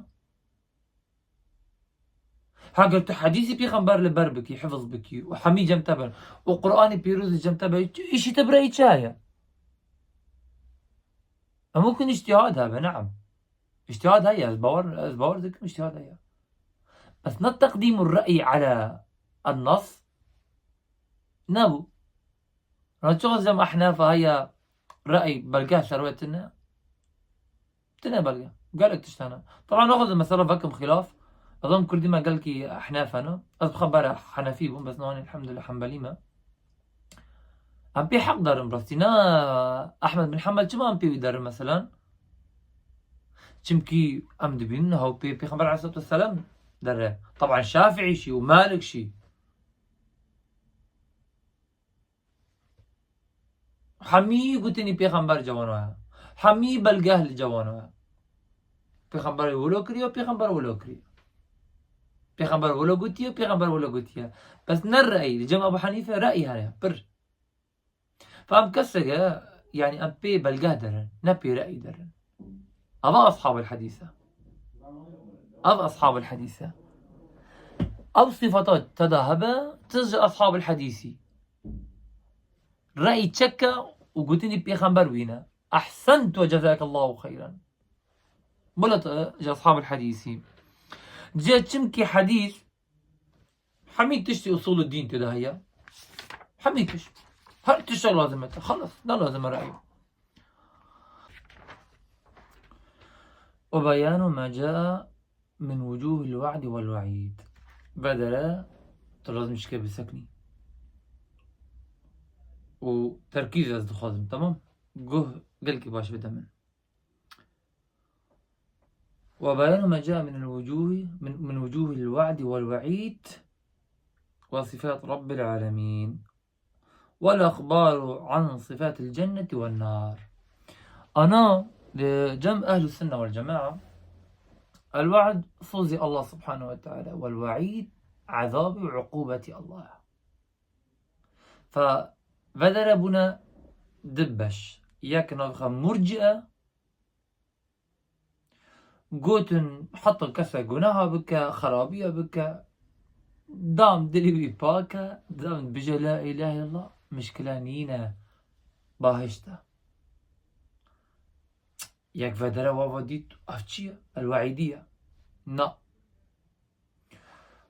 Heger tu hedîsî Pêxember li ber bikî, hifz bikî û hemî cem te be û Qur'anê pîroz li cem te be, îşî te bi re'yî çi heye? Em mumkin îctihad hebe, neam. Îctihad heye, ez bawer, ez bawer dikim îctihad heye. Bes ne teqdîmur re'yî ala en-nas nebû. Rana çawa zem ehnafa heye re'y belge ser we tine? Tine belge. Gelek tişt hene. Taban naxwazim mesela vekim xilaf. Ez em kurdî me gelkî ehnaf hene. Ez bi xwe bere henefî bûm, bes niha elhamdulillah hembelî me. Em pê heq derin rastî. Ne Ahmed bin Hanbel çima em pê wî derin meselan? Çimkî em dibînin hew pê Pêxember aleyhissalatu vesselam dere. Taban Şafîî şî û Malik şî. Hemî gotinî Pêxember cewano ye. Hemî belgeh li cewano ye. Pêxember wilo kiriye, Pêxember wilo kiriye. Pêxember wilo gotiye, Pêxember wilo gotiye. Bes ne re'y, li cem Ebu Henîfe re'y heye, pir. Fam kesek e, yani em pê belgeh derin, ne pê re'y derin. Ava ashabul hadîs e. Ev ashabul hadîs e. Ev sifata te de hebe, tu ji ashabul hadîsî. Re'y çeke û gotinî Pêxember wî ne. Ehsent ve cezakallahu xeyran. Bila tu ji ashabul hadîsî. Cê çimkî hadîs hemî tiştî usulü dîn tê de heye. Hemî tişt. Her tişt lazim e. Xelas, ne lazim e re'y. Ve beyanu ma caa min wucuhil wa'di vel wa'id. Vedere, tu lazim şike biseknî. Û terkîz ez dixwazim, tamam? Guh gelkî baş bide min. Ve beyanu ma caa min wucuhi, min, min wucuhil wa'di vel wa'id ve sifat Rabbil alemin. Vel ihbaru an sifatil cenneti ven nar. Ana li cem ehlus sunne vel cema'a, el-wa'd sozî Allah subhanehu ve teala, vel-wa'id ezabî û uqûbetî Allah. Fe vedere bûne du beş. Yek navê xwe murci'e, Gotin, heta kese gunaha bike, xerabiya bike, dam dilê wî pak e, dam bije la ilahe illallah, mişkile nîne, bahişt e. Yek vedere wa va dît, ev çi ye? El-Weîdî ye. Na.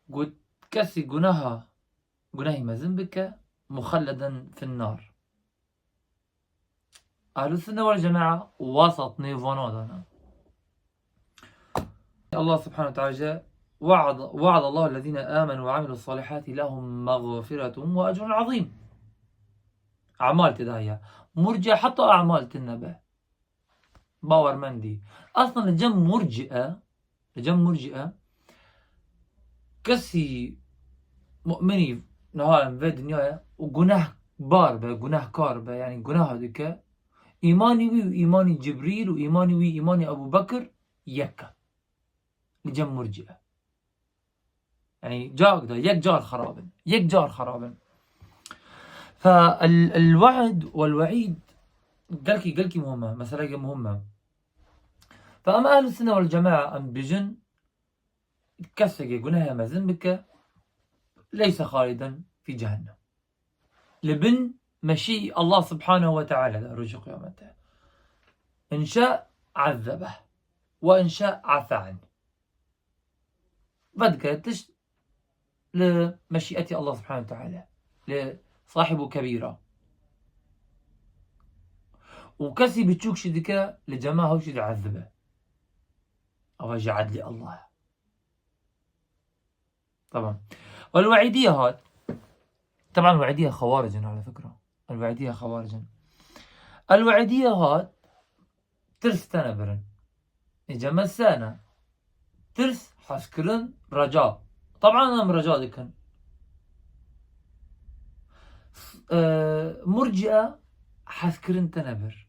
Got, kesî gunaha, gunahî mezin bike, muxelleden fin nar. Ehlus Sunne vel Cema'a wasat nêvana dana. Allah Subhanahu ve Teala, وعد، وعد الله الذين آمنوا وعملوا الصالحات لهم مغفرة وأجر عظيم. Amal tê de heye. Murciye heta amal tune be. Bawermendî. Aslında li cem murciye, li cem murciye, kesî mu'minî niha em vê dinyayê û gunehbar be, gunehkar be, yani gunaha dike, îmanî wî û îmanî Cibrîl û îmanî wî, îmanî Ebû Bekir yek e. Li cem murciye. Yani cak da, yek car xerab in. Yek car xerab in. Fe el, el-we'd vel-we'îd gelkî, gelkî muhim e. Meseleke muhim e. Fe em ehl-i sünne vel-cema'a em bijin, keseke gunehê mezin bike, leyse haliden fî cehennem. Li bin meşî Allah Subhanahu ve Teala de rojê qiyamete. In şe azzebeh ve in şe afa anh. Vedike tişt li meşîetî Allah Subhanahu ve Teala, li sahibu kebîra. Û kesî biçûk şî dike, li cema hew şî diezzibe. Ava ji edlê Allah. Tamam. Vel-We'îdiye hat. Taban We'îdiye xewaricin ala fikra. El-We'îdiye xewaricin. El-We'îdiye hat. Tirs tene birin. Ê ceme se ne? Tirs, hezkirin, reca. Taban em reca dikin. E, murciye hezkirin tene bir.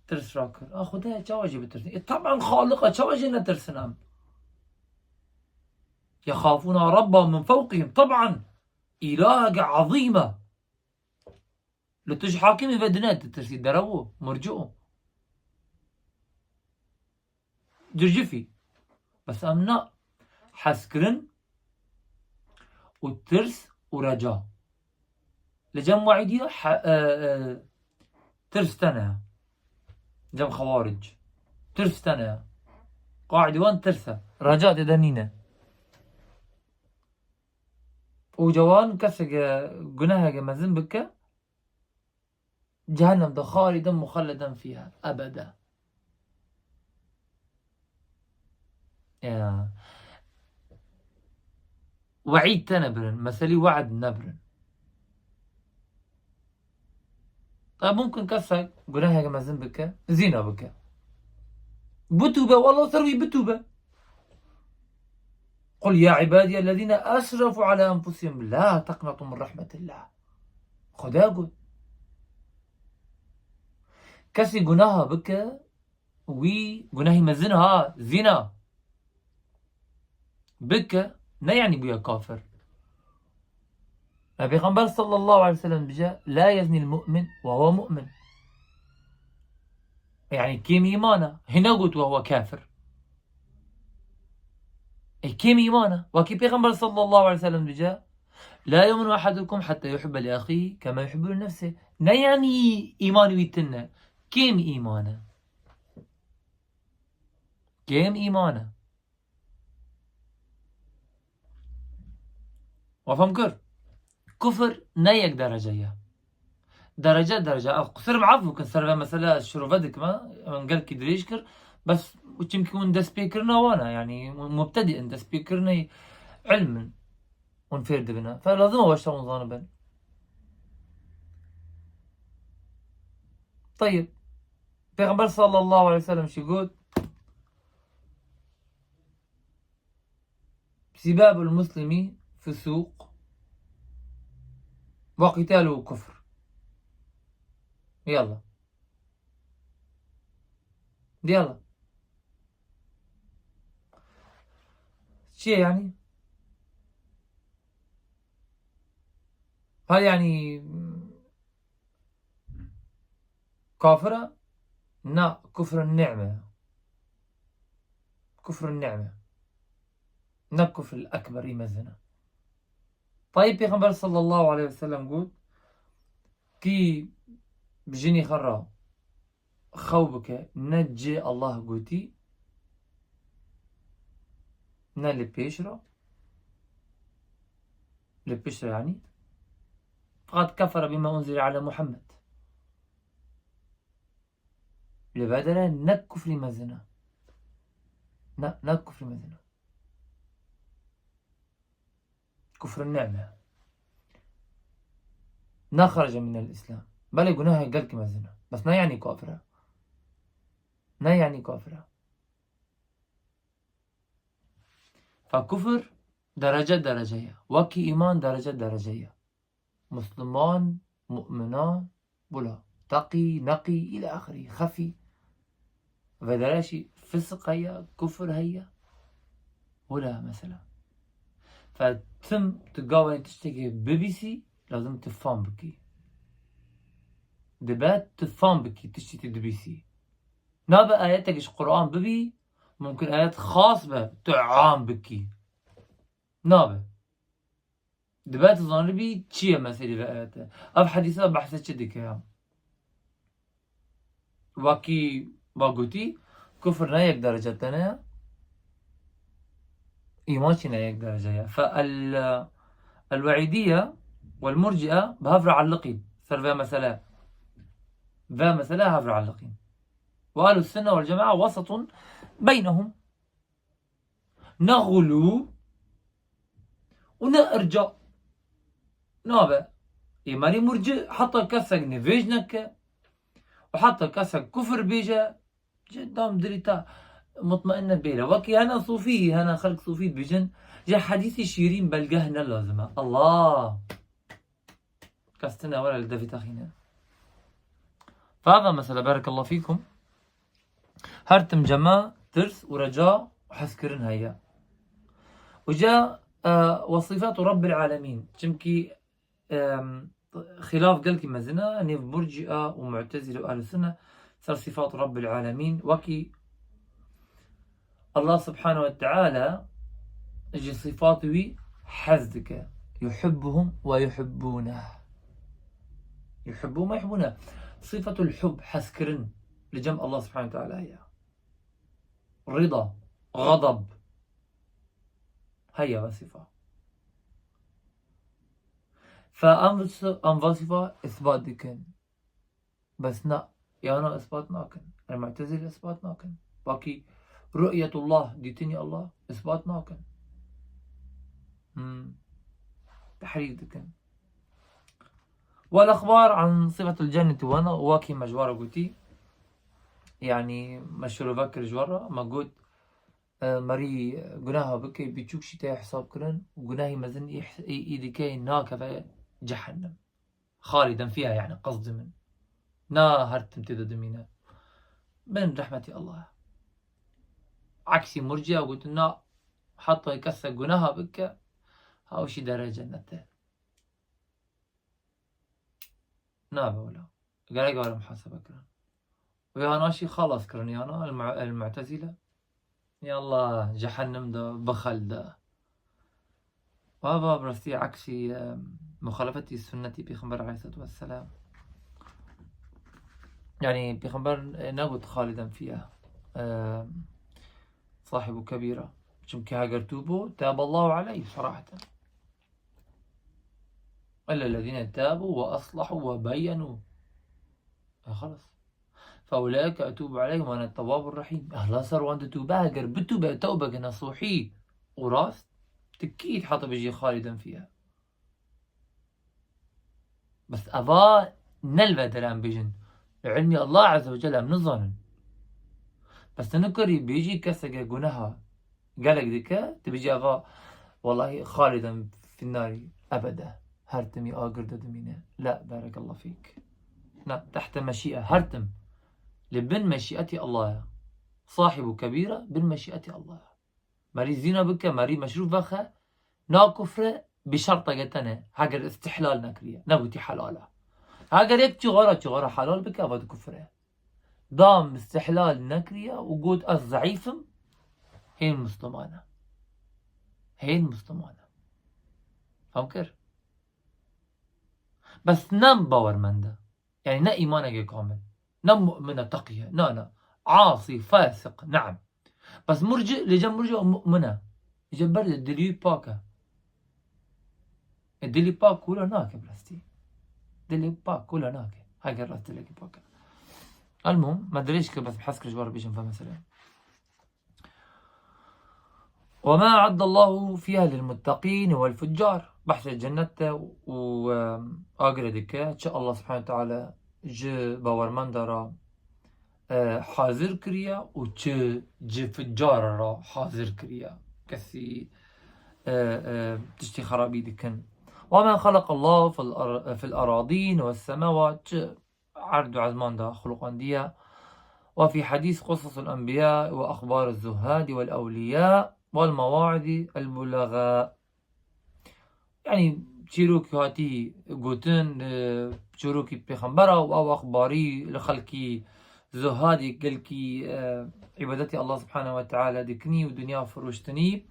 Tirs rakir. A Xwedaya çawa jî bitirsin? E, taban Xaliqa çawa jî netirsin em? Yexafûna Rabbahum min fewqihim. Taban. Îlaheke ezîm e. Li tu ji hakimê ve dine ditirsî, derew o, murci o. Circifî. Bes em na hezkirin û tirs û reca. Li cem We'îdiye he-, e, e, tirs tene. Cem Xewaric. Tirs tene ye. Qaîdê wan tirs e. Reca tê de nîne. Û cewan keseke guneheke mezin bike, cehennem de xaliden muxelleden fîha ebede. Ya. Weîd te nebirin. Meselî we'd nebirin. Tabi mumkin kesek guneheke mezin bike, zîna bike. Bitûbe, wallah ser wî bitûbe. قل يا عبادي الذين أسرفوا على أنفسهم لا تقنطوا من رحمة الله. Xweda got. Kesî gunaha bike, wî gunahî mezin ha, zîna bike, ne yanî bûye kafir. E, Pêxember sallallahu aleyhi ve sellem dibêje, "La yeznîl mu'min ve huve mu'min." Yanî kêm îman e. Hîna got ve huve kafir. E, kêm îman e. Wekî Pêxember sallallahu aleyhi ve sellem dibêje, "La yu'minu ahadukum hatta yuhibbe li ahihi kema yuhibbu li nefsihi." Ne yanî îman wî tune. Kêm îman e. Kêm îman e. Wa fam kir? Kufr ne yek derece ye. Derece derece. Ev qusir min af bikin, ser ve mesele şirove dikim, ha. Min gelkî dirêj kir. Bes çimkî hûn destpêkirina wan e, yanî hûn mubtedî in, destpêkirinê ilm in. Hûn fêr dibine. Fe lazim e weşta hûn zanibin. Tayyib. Pêxember sallallahu aleyhi ve sellem şî got, "Sibabul muslimi fusûq ve qitaluhu kufr." Yalla. Yalla. Çi ye yanî? Ha yanî kafir e? Na, kufr nîme. Kufr nîme. Ne kufr ekber î mezin e. Tayyib Pêxember sallallahu aleyhi ve sellem got, kî bi jinî xwe re xew bike, ne cê Allah gotî, ne li pêş re, li pişt re yanî. Feqet kefere bima unzile ala Muhammed. Li bedere ne kufrî mezin e. Ne, ne kufrî mezin e. Kufr nîme. Ne xerece minel Îslam. Belê gunahê gelkî mezin e. Bes ne yanî kafir e. Ne yanî kafir e. Fe kufr derece derece ye. Wekî îman derece derece ye. Musliman, mu'mina, bula. Teqî, neqî, île axirî. Xefî. Vedere jî fisq heye, kufr heye. Wila mesela. Fe tim tu gavên tiştekê bibîsî, lazim tu fam bikî. Dibe tu fam bikî tiştî tu dibîsî. Nabe ayetek ji Quran bibî, mumkin ayet xas be, tu am bikî. Nabe. Dibe tu zanibî çi ye meselê vê ayete. Ev hedîsa behsê çi dike ya? Wekî we gotî, kufr ne yek derece tene ye. Îman jî ne yek derece ye. Fe el, el we'îdiye wel murci'e bi hev re elliqîn. Ser vê mesele. Vê mesele hev re elliqîn. Ve ehlus sunne vel cema'a wesatun beynehum. Ne xulû û ne irca. Nabe. Ê merî murci heta kesek nivêj neke û heta kesek kufir bêje, ji dam dirî ta mutmainne bêle. Wekî hene sufî, hene xelk sufî dibêjin, ji hedîsî şîrîn belgeh ne lazim e. Allah! Kes tune were li devî te xîne. Fava mesela, berekallahu fîkum. Her tim cema tirs û reca û hezkirin heye. Û ca, e, ve sifatu Rabbil Alemîn. Çimkî, e, xilaf gelkî mezin e, nêv Murci'a û Mu'tezile û Ehlus Sunne ser sifatu Rabbil Alemîn. Wekî Allah Subhanahu ve Teala ji sifat wî hez dike. Yuhibbuhum ve yuhibbuneh. Yuhibbuhum ve yuhibbuneh. Sifatul hub, hezkirin li cem Allah Subhanahu ve Teala ye. Rida, xedeb. Her ya ve sîfa. Fe em, em va sîfa îsbat dikin. Bes na, yana îsbat nakin. El-Mu'tezile îsbat nakin. Bakî ru'yetullah, dîtinî Allah, îsbat nakin. Hmm. Tehrîf dikin. Wal axbar an sifetil cenneti, wana, wekî me ji we re gotî. Yanî me şirove kir ji we re, me got, e, merî guneha bike, biçûk jî tê hesab kirin û gunehî mezin î, î, î dike, nakeve cehennem. Xaliden fiha, yani qasdê min. Na her tim tê de dimîne. Bin rehmetî Allah. Aksî murciya gotin, na, heta kesek guneha bike, ha, ew jî dere cennete. Nabe wela. Gerek were muhasebe kirin. Û yana jî xelas kirin, yana el-Mu-, el-Mu'tezile. Ya Allah, cehennem de, bixel de. Wa, wa, bi rastî aksî, e, muxalefetî sunnetî Pêxember aleyhissalatu vesselam. Yani Pêxember, e, negot xaliden fiha, e, sahibu kebîra. Çimkî heger tûbo, taballahu aleyh, seraheten. Illa lezîne tâbû ve aslahû ve beyyenu. E, xelas. Fe ulâike etûbu aleyhim ve ene tewwâbur rahîm. Allah ser wan ditûbe, eger bitûbe tewbeke nesûhî û rast, tikî heta bijî xaliden fiha. Bes eva ne li ve der em bêjin. Li ilmî Allah Azze ve Celle em nizanin. Bes tu nikarî bêjî keseke guneha gelek dike, tu bêjî eva, wellahî, xaliden finnarî ebede. Her timî agir de dimîne. La, berekallah fîk. Na, tehte meşîe, her tim. Li bin meşîetî Allah ya. Sahibu kebîra bin meşîetî Allah ya. Merî zîna bike, merî meşrûb vexe, na kufre bi şerteke tene, heger istihlal nekiriye, negotî helal e. Heger yek çixara, çixara helal bike, eva di kufre. Dam istihlal nekiriye û got, ez zeîf im, hên Musliman e. Hên Musliman e. Fam kir? Bes ne bawermend e. Yani ne îmaneke kamil. Ne mu'min e, teqî ye. Na, na. Asî, fasiq, neam. Bes murci, li cem murci mu'min e. Ji ber dilî wî pak e. E, dilî pak wilo nake bi rastî. Dilî pak wilo nake. Heger rast dilekî pak e. Elmûm, me dirêj kir, bes bi hez kir ji we re bêjim vê meselê. Ve ma a'addallahu fiha lil muttaqîn wel fuccar. Behsê cennet de û, e, agirê dike. Çi Allah subhanehu ve teala ji bawermenda re, e, hazir kiriye û çi ji fuccara re hazir kiriye. Kesî, e, e, tiştî xerabî dikin. Ve ma xalaqallahu fil ar-, fil eradîn wes semawat. Çi erd û ezman de xuluqandiye. Ve fî hedîs qisas el enbiya ve exbar el zuhadi vel ewliya vel mewa'izi el bulaga. Yani çîrokî hatî gotin, e, çîrokî pêxembera û ew exbarî li xelkî zuhadî gelkî, e, îbadetî Allah subhanehu ve teala dikinî û dinya firoştinî.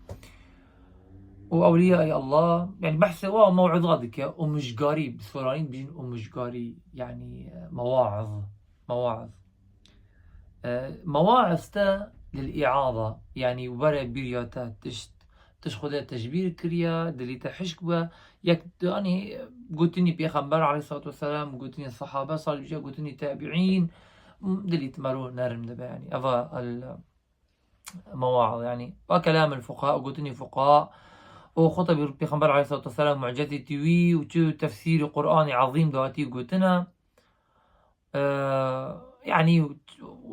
Û ewliyayê Allah, yani behsê wa mew'iza dike, omijgarî, bi soranî dibîjin omijgarî, yani, e, mewaiz, mewaiz. E, mewaiz te lil i'aza, yani were bîriya te tişt, tişt Xwedê teşbîr kiriye, dilî te hişk be, yek, yani, gotinî Pêxember aleyhissalatu vesselam, gotinî sahabe salih, gotinî tabi'în, dilî te mero nerm dibe, yani. Eva el, mewaiz, yani, ve kelamil fuqaha, gotinî fuqaha, û xutebî Pêxember aleyhissalatu vesselam, mucizatî wî û çi tefsîrî Qur'anî ezîm de hatî gotine. E, yani,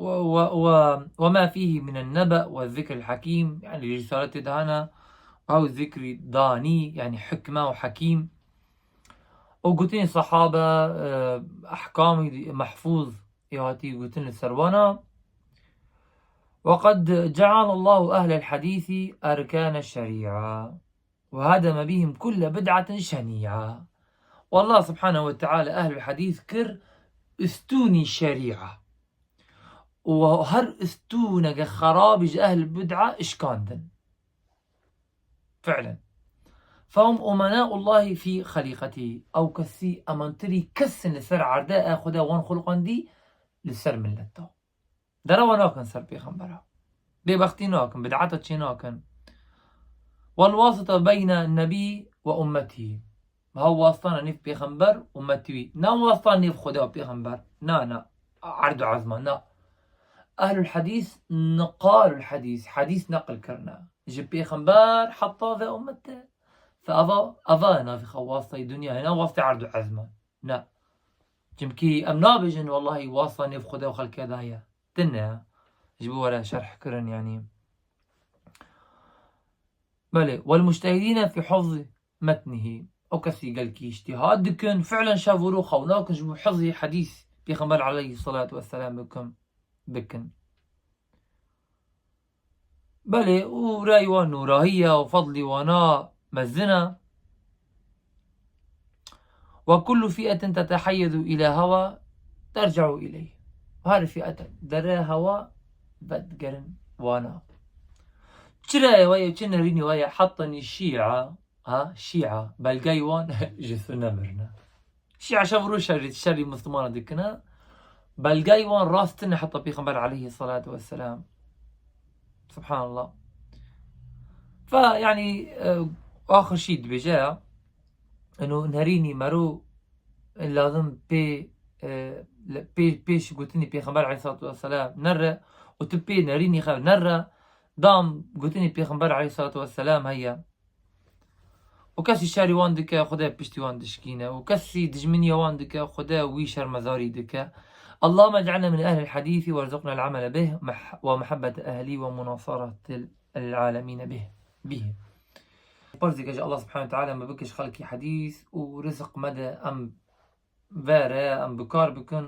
ve, ve, ve, ve ma fîhî minen nebe ve zikril hakîm, yani, risaletê de hene, ew zikrî danî, yani, hikme û hekîm. Û gotinî sahabe, e, ehkamî mehfûz ê hatî gotin li ser wana. Ve qed cealallahu ehlel hedîsî erkane şerî'a ve hedeme bihim kulle bid'atin şenî'a. Û Allah subhanehu ve teala ehlul hedîs kir ustûnî şerî'a. Û her ustûneke xerabî ji ehl bid'a işkandin. Fi'len. Fehum umenaullahi fî xelîqetî. Ew kesî emantirî kes in li ser erdê, e Xwedê wan xulqandî li ser millet de. Derewa nakin ser pêxembera. Bêbextî nakin, bid'eta çê nakin. والواسطة بين النبي وأمته. Hew wasitana nêv pêxember û ummetî wî. Ne wasitana nêv Xwedê û pêxember. Na, na. Erd û ezman, na. Ehlul hedîs, niqalul hedîs. Hedîs neqil kirine. Ji pêxember heta ve ummet de. Fe ava, ava navê xwe wasitayê dinyayê, ne wasitayê erd û ezman. Ne. Çimkî em nabêjin, wellahî, wasita nêv Xwedê û xelkê de heye. Tune. Ji bo were şerh kirin, yanî. Belê. والمجتهدين في حفظ متنه. Ew kesî gelkî îctîhad dikin, fi'len şev û rû xew nakin ji bo hifzî hedîs Pêxember aleyhissalatu vesselam bikin, bikin. Belê, û rey wan nûrahî ye û fedlî wana mezin e. وكل فئة تتحيز إلى هوى ترجع إليه. Her fi'et dere hewa vedigerin wana. Çi reyê we ye, çi nerînî we ye, heta nî şî'a, ha, şî'a, belgey wan ji sune mirine. Şî'a şev û roj şerî, şerî Mislimana dikine. Belgey wan rast tune heta Pêxember aleyhissalatu vesselam. Subhanallah. Fe, yanî, e, axir şî dibêje ya. Eno nerînî mero lazim pê, e, le-, pê, pêş gotinî Pêxember aleyhissalatu vesselam nere û tu pê nerînî xev nere. Dam gotinî Pêxember aleyhissalatu vesselam heye. Û kesî şerî wan dike, Xwedê piştî wan dişkîne. Û kesî dijminiya wan dike, Xwedê wî şermezarî dike. اللهم اجعلنا من أهل الحديث وارزقنا العمل به مح-، ومحبة أهله ومناصرة العالمين به، به. Pirs dike ji Allah subhanahu ve teala me bike ji xelkî hedîs û rizq me de em vere, em bi kar bikin,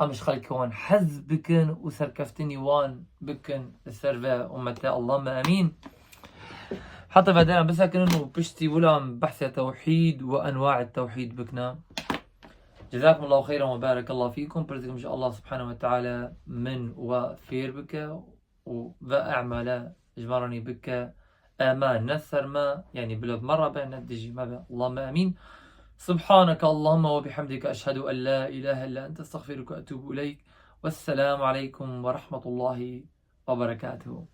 em ji xelkê wan hez bikin û serkeftinî wan bikin li ser ve ummete. Allahümme emîn. Heta vede em bisekinin û piştî wila em behsê tewhîd û enwaê tewhîd bikine. جزاكم الله خيرا وبارك الله فيكم. Pirs dikim ji Allah subhanahu ve teala min we fêr bike û ve emale ji me re nî bike. Eme ne ser me, yanî bila bi me re be, ne dijî me be. Allahümme emîn. سبحانك اللهم وبحمدك، أشهد أن لا إله إلا أنت، أستغفرك وأتوب إليك. والسلام عليكم ورحمة الله وبركاته.